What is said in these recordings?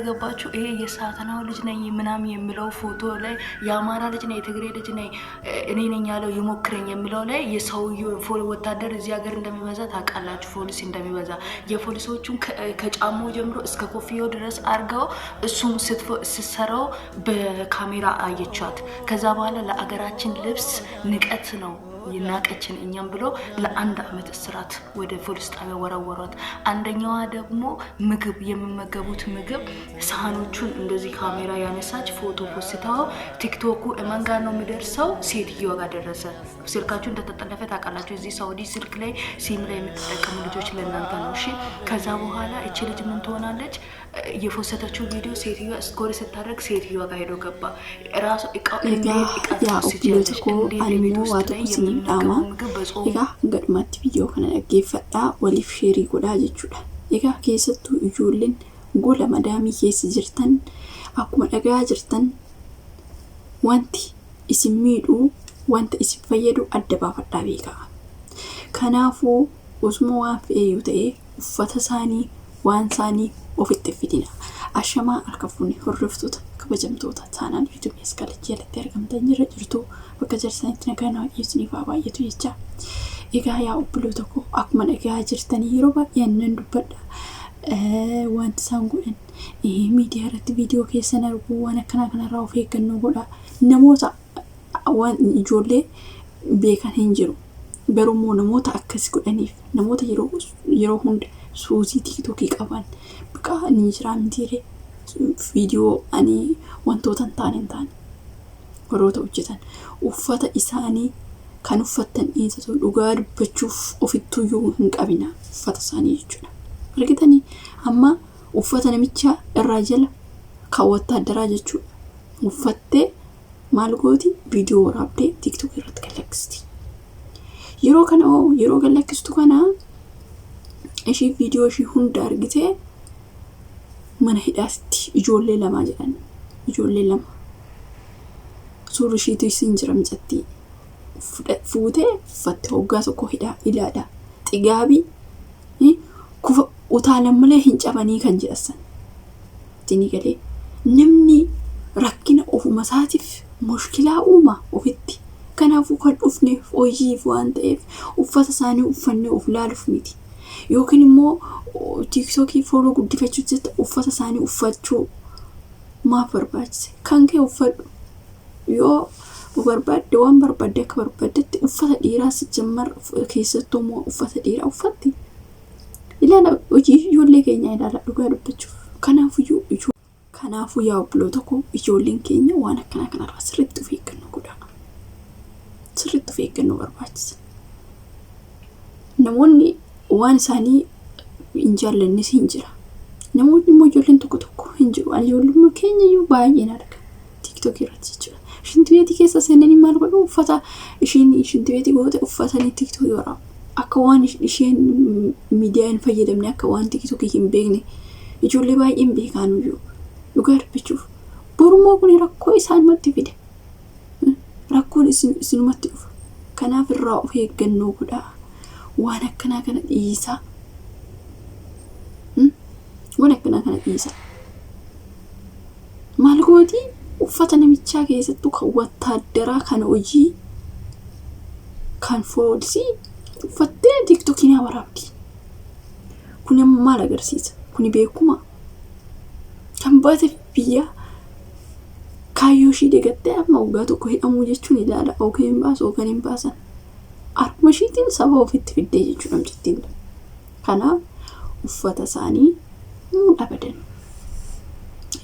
ገባችሁ? ይሄ የሳተናው ልጅ ነኝ ምናምን የሚለው ፎቶ ላይ የአማራ ልጅ ነኝ፣ የትግሬ ልጅ ነኝ፣ እኔ ነኝ ያለው ይሞክረኝ የሚለው ላይ የሰውየው ወታደር እዚህ ሀገር እንደሚበዛ ታውቃላችሁ፣ ፖሊስ እንደሚበዛ የፖሊሶቹን ከጫማው ጀምሮ እስከ ኮፍያው ድረስ አድርገው እሱም ስትሰራው በካሜራ አየቻት። ከዛ በኋላ ለአገራችን ልብስ ንቀት ነው ናቀችን እኛም ብሎ ለ1 አመት እስራት ወደ ፖሊስ ጣቢያ ወረወሯት። አንደኛዋ ደግሞ ምግብ የሚመገቡት ምግብ ሳህኖቹን እንደዚህ ካሜራ ያነሳች ፎቶ ፖስታው ቲክቶኩ እማን ጋር ነው የሚደርሰው? ሴትዮዋ ጋር ደረሰ። ስልካችሁ እንደተጠለፈ ታውቃላችሁ። እዚህ ሳውዲ ስልክ ላይ ሲም ላይ የምትጠቀሙ ልጆች ለእናንተ ነው። እሺ። ከዛ በኋላ እቺ ልጅ ምን ትሆናለች? የፖሰተችው ቪዲዮ ሴትዮዋ scroll ስታደርግ ሴትዮዋ ጋር ሄዶ ገባ። ራሱ እቃው Egaa እንዴት እቃ yaa ትወስጃለሽ? obboloota koo, እንዴት ani ቤት immoo ውስጥ waa ላይ tokko isiniif የምንመገበው dhaama. ምግብ በጾም Egaa gadhumatti viidiyoo kana dhaggeeffadhaa, waliif share godhaa jechuudha. Egaa keessattuu ijoolleen gola madaamii keessa jirtan, akkuma dhagaa jirtan, wanti isin miidhuu wanta isin fayyadu adda baafadhaa beekaa. Kanaafuu osuma waan fe'eeyyuu ta'ee uffata isaanii waan isaanii ofitti fidina. Ashamaa, harka fuunee hordoftoota kabajamtoota taanaan yuutuubii as kalachii jalatti argamtan, jira jirtu bakka jirsanitti nagaan Waaqayyo isiniif haa baay'atu jecha. Egaa yaa obboloota koo, akkuma dhagaa jirtanii yeroo baay'ee nan dubbadha. Wanti isaan godhan miidiyaa irratti viidiyoo keessan arguu waan akkanaa kanarraa of eeggannoo godha. Namoota waan ijoollee beekan hin jiru. Garuu immoo namoota akkas godhaniif namoota yeroo yeroo hunda suusii tiiktookii qaban biqaa ni jira mitiiree, viidiyoo ani wantoota hin taane warroota hojjetan uffata isaanii kan uffattan dhiisatu, dhugaa dubbachuuf ofittuyyuu hin qabina uffata isaanii jechuudha. Argitanii, amma uffata namicha irraa jala kan wattaaddaraa jechuudha. Uffattee maal gooti? Viidiyoo waraabdee tiiktookii irratti gallakkisti. Yeroo kana hoo, yeroo gallakkistu kana ishii viidiyoo ishii hunda argitee mana hidhaatti ijoollee lama jedhan, ijoollee lama suurri ishiitu isin jira, micattii fuutee uffatte hoggaa tokko hidhaa ilaadha. Xigaabii kufa utaalan malee hin cabanii kan jedhasan. Itti galee namni rakkina ofuma isaatiif mushkilaa uuma ofitti. Kanaafuu kan dhufneef hojiif waan ta'eef uffata isaanii uffannee of laaluuf miti. Yookiin immoo tiiktookii follow guddifachuuf jecha uffata isaanii uffachuu maaf barbaachise? Kan kee uffadhu. Yoo barbaadde waan barbaadde akka barbaaddetti uffata dhiiraa jammar, keessattuu immoo uffata dhiiraa uffatti. Ilaala, hojii ijoollee keenyaa ilaala dhugaa dubbachuuf. Kanaafuyyuu, kanaafuu yaa obboloota koo, ijoolleen keenya waan akkanaa kanarraa sirriitti of eeggannoo godhaa. Sirriitti of eeggannoo barbaachisa. Namoonni waan isaanii hin jaallannes hin jira. Namoonni immoo ijoolleen tokko tokko hin jiru. Ani ijoollummaa keenya iyyuu baay'een arga. Tiiktookii irratti jechuudha. Shintibeetii keessa seenanii maal godhu? Uffata ishiin shintibeetii goote uffatanii tiiktookii waraabu. Akka waan isheen miidiyaa hin fayyadamne, akka waan tiiktookii hin beekne, ijoollee baay'een beekanuyyuu dhugaa dubbachuuf. Borummoo kun rakkoo isaanumatti fida. Rakkoon isinumatti dhufa. Kanaaf irraa of eeggannoo godhaa. Waan akkanaa kana dhiisaa. Waan akkanaa kana dhiisaa. Maal gootii? Uffata namichaa, keessattuu kan wattaaddaraa, kan hojii, kan foolisii uffattee tiiktookii naa waraabdi. Kun amma maal agarsiisa? Kuni beekuma. Kan baate biyya kaayyoo ishii degattee amma waggaa tokko hidhamuu jechuun ilaala. Yookiin hin baasu yookaan hin baasan. Harkuma ishiitiin saba ofitti fiddee jechuudha namtittiin. Kanaaf uffata isaanii abadan.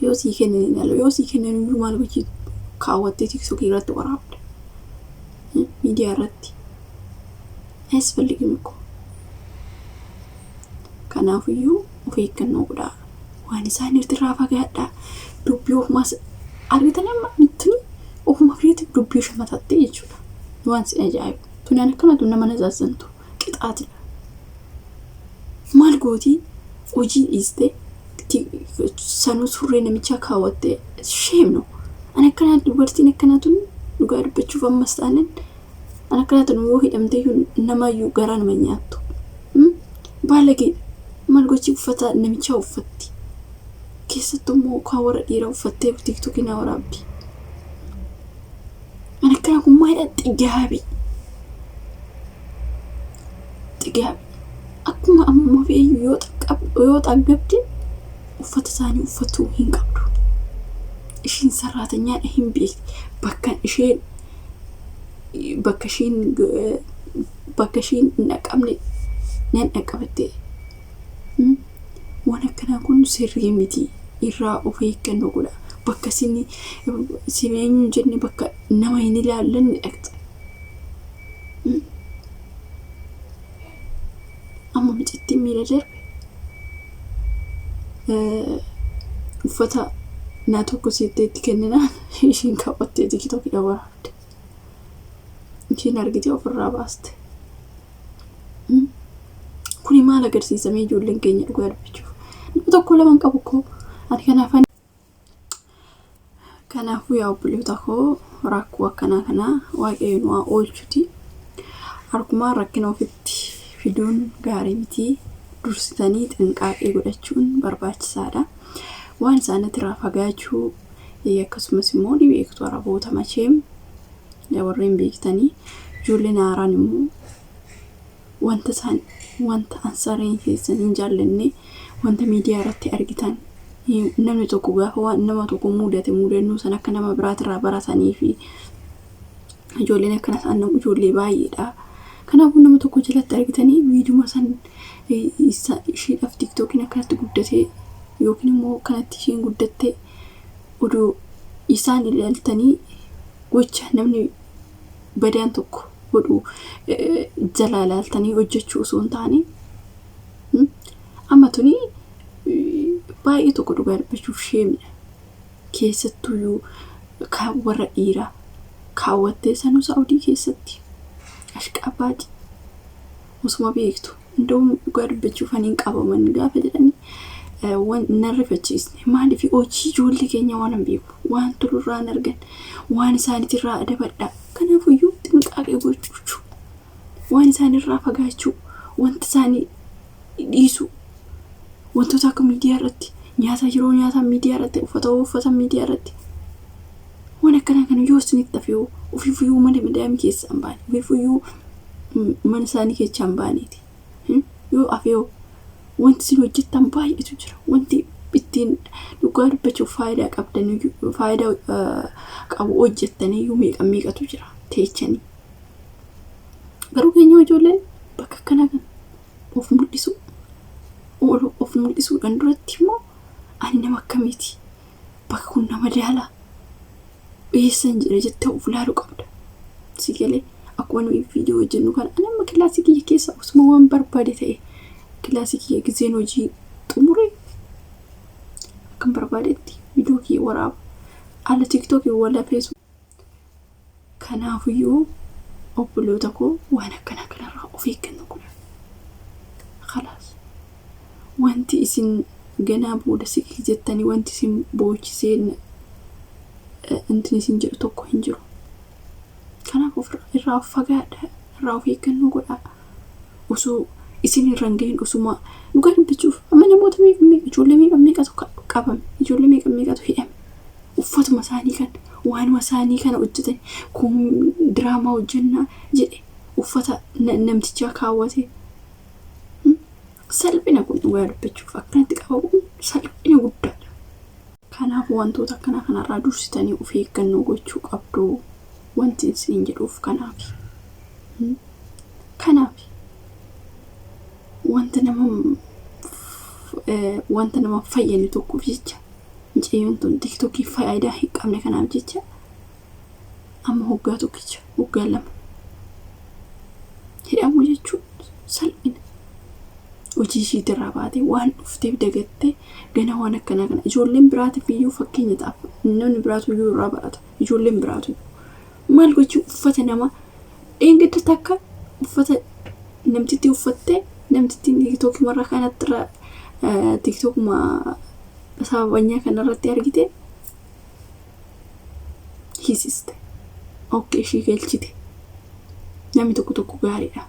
Yoo sii kennan ilaala. Yoo sii kennan iyyuu maal gochii kaawwattee tiiktookii irratti waraabda? Miidiyaa irratti. አያስፈልግም እኮ። Kanaafiyyuu of eeggannoo godhaa. Waan isaan irraa fagaadhaa. Dubbii ofumaas argitan, amma tuni ofuma fiitiif dubbii shamatattee jechuudha. Waan si ajaa'ibu. Tuni akkanatu nama nazaazantu qixaatidha. Maal gootii? Hojii dhiistee sanuu surree namichaa kaawwattee, shame ነው. Ani akkanaa dubartiin akkanaa tun dhugaa dubbachuuf ammas taanan ani akkanaa tun yoo hidhamte iyyuu namayyuu garaa nama nyaattu. Baalageedha. Maal gochi uffata namichaa uffatti? Keessattuu Keessattuu immoo kan warra dhiiraa uffattee TikTokii na waraabdi. Ani akkana kun maalidha xigaabii. Xigaabii. Akkuma amma fe'eyyuu yoo xaggabde uffata isaanii uffatuu hin qabdu. Ishiin saraatanyaadha hin beekti. Bakka isheen bakka ishiin bakka ishiin hin dhaqqabne nan dhaqqabatte. Waan akkanaa kun sirrii miti. Irraa of eeggannoo godha. Bakka isin isin eenyu hin jenne bakka nama hin ilaallanne dhaqxa. Amma micittiin miila darbe uffata naa tokko seettee itti kenninaan ishiin kaawwattee TikTokidha waraabde. Ishiin argitee ofirraa baaste. Kuni maal agarsiisamee ijoolleen keenya dhugaa dubbachuuf. Nama tokko lama hin qabu koo. Ani kanaaf Kanaafuu yaa obboleewwan koo rakkoo akkanaa kanaa waaqayyo nu haa oolchuti. Harkumaan rakkina ofitti fiduun gaarii miti. Dursitanii xinqaaqee godhachuun barbaachisaadha. Waan isaanitirraa fagaachuu akkasumas immoo ni beektu araboota macheem warreen beektanii ijoolleen haaraan immoo wanta isaan wanta ansareen keessan hin jaallanne wanta miidiyaa irratti argitan namni tokko gaafa waan nama tokko mudate mudannoo san akka nama biraatirraa baratanii fi ijoolleen akkana isaan ijoollee baay'eedha. Kanaafuu nama tokko jalatti argitanii viidiyoo san isheedhaaf TikTokiin akkanatti guddatee yookiin immoo akkanatti isheen guddattee odoo isaan ilaaltanii gocha namni badaan tokko godhu jalaa ilaaltanii hojjechuu osoo hin taane amma tuni baay'ee tokko dhugaa dubbachuuf sheemidha. Keessattuyyuu kan warra dhiiraa kaawwattee sanuu Saa'udii keessatti ashqabaaci osuma beektu እንደውም dhugaa dubbachuuf ani hin qabaman gaafa jedhanii nan rifachiisne maaliif hojii ijoollee keenya waan hin beeku waan tolurraa hin argan waan isaaniitirraa adabadha. Kanaafuyyuu xinqaaqee gochuu waan isaanirraa fagaachuu wanta isaanii dhiisuu wantoota akka miidiyaa irratti nyaata yeroo nyaatan miidiyaa irratti uffata uffata miidiyaa irratti waan akkanaa kana yoo isinitti hafe ofiifuyyuu mana madaamii keessa hin baane ofiifuyyuu mana isaanii keessa hin baaneeti. Yoo hafe wanti isin hojjettan baay'eetu jira. Wanti ittiin dhugaa dubbachuuf faayidaa qabdan faayidaa qabu hojjettaniyyuu meeqa meeqatu jira teechanii. Garuu keenya ijoolleen bakka akkanaa kana of mul'isu of mul'isuudhaan duratti immoo ani nama akkamiiti bakka kun nama daalaa eessan jira jettee of ilaaluu qabda. Si galee akkuma nuyi viidiyoo hojjennu kana ani amma kilaasii kiyya keessa osuma waan barbaade ta'e kilaasii kiyya gizeen hojii xumure akkan barbaadetti viidiyoo kiyya waraaba. Ala TikTokii wala Facebook. Kanaafiyyuu obboloota koo waan akkanaa kanarraa of eeggannoo godhaa. Khalaas. Wanti isin ganaa booda siqii jettanii wanti isin boochisee intin isin jedhu tokko hin jiru. Kanaaf irraa of fagaadhaa irraa of eeggannoo godhaa. Osoo isin irra hin gahin osuma dhugaa dubbachuuf amma namoota meeqa meeqa ijoollee meeqa meeqatu qabame ijoollee meeqa meeqatu hidhame uffatuma isaanii kan waanuma isaanii kana hojjetan kun diraamaa hojjennaa jedhe uffata namtichaa kaawwate. Salphina kun dhugaa dubbachuuf akkanatti qabamuun salphina guddaadha. Kanaaf wantoota akkanaa kanarraa dursitanii of eeggannoo gochuu qabdu wanti isin jedhuuf kanaaf. Kanaaf wanta nama fayyadu tokkoof jecha mucayyoon tun TikTokii faayidaa hin qabne kanaaf jecha amma hoggaa tokkicha hoggaa lama hidhamuu jechuun salphina. Hojii ishiitirraa baatee waan dhufteef dagattee gana waan akkanaa kana ijoolleen biraatiif iyyuu fakkeenya ta'aaf namni biraatu iyyuu irraa barata ijoolleen biraatu maal gochuu uffata nama dheengadda takka uffata namtitti uffattee namtittiin TikTokii marra kanatti irra TikTokuma sababanyaa kanarratti argite hiisiste okkee ishii galchite namni tokko tokko gaariidha.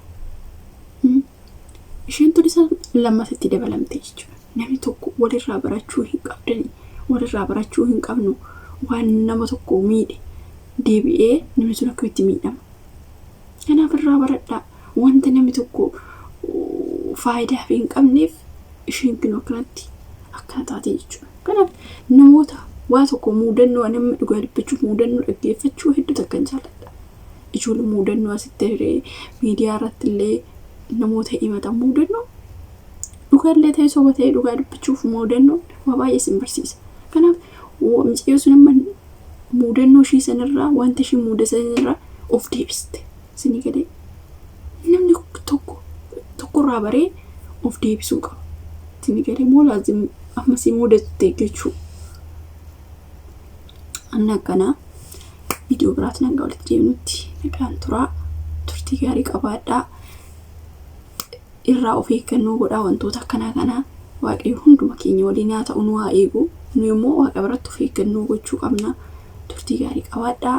Isheen tun isa lammasitti dabalamte jechuudha. Namni tokko walirraa barachuu hin qabdani. Walirraa barachuu hin qabnu. Waan nama tokko miidhe deebi'ee namni sun akkamitti miidhama. Kanaaf irraa baradhaa. Wanta namni tokko faayidaa hin qabneef isheen kun akkanatti akkana taate jechuudha. Kanaaf namoota waa tokko muudannoo nama dhugaa dubbachuuf muudannoo dhaggeeffachuu hedduu takkan jaalladha. Ijoollee muudannoo asitti hiree miidiyaa irratti illee namoota himatan muudannoo dhugaallee ta'e soba ta'e dhugaa dubbachuuf muudannoon waa baay'ee isin barsiisa. Kanaaf mucayyoo sun amma muudannoo ishii sanirraa wanta ishii muuda sanirraa of deebiste isinii galee namni tokko tokkorraa baree of deebisuu qaba. Isinii galee moo laazim ammasii muudatu eeggachuu. Anna akkanaa viidiyoo biraatiin hanga walitti deemnutti nagaan turaa, turtii gaarii qabaadhaa, irraa of eeggannoo godhaa wantoota akkanaa kanaa. Waaqayyo hunduma keenya waliin haa ta'u, nu haa eegu. Nu immoo Waaqa biratti of eeggannoo gochuu qabna. Turtii gaarii qabaadhaa.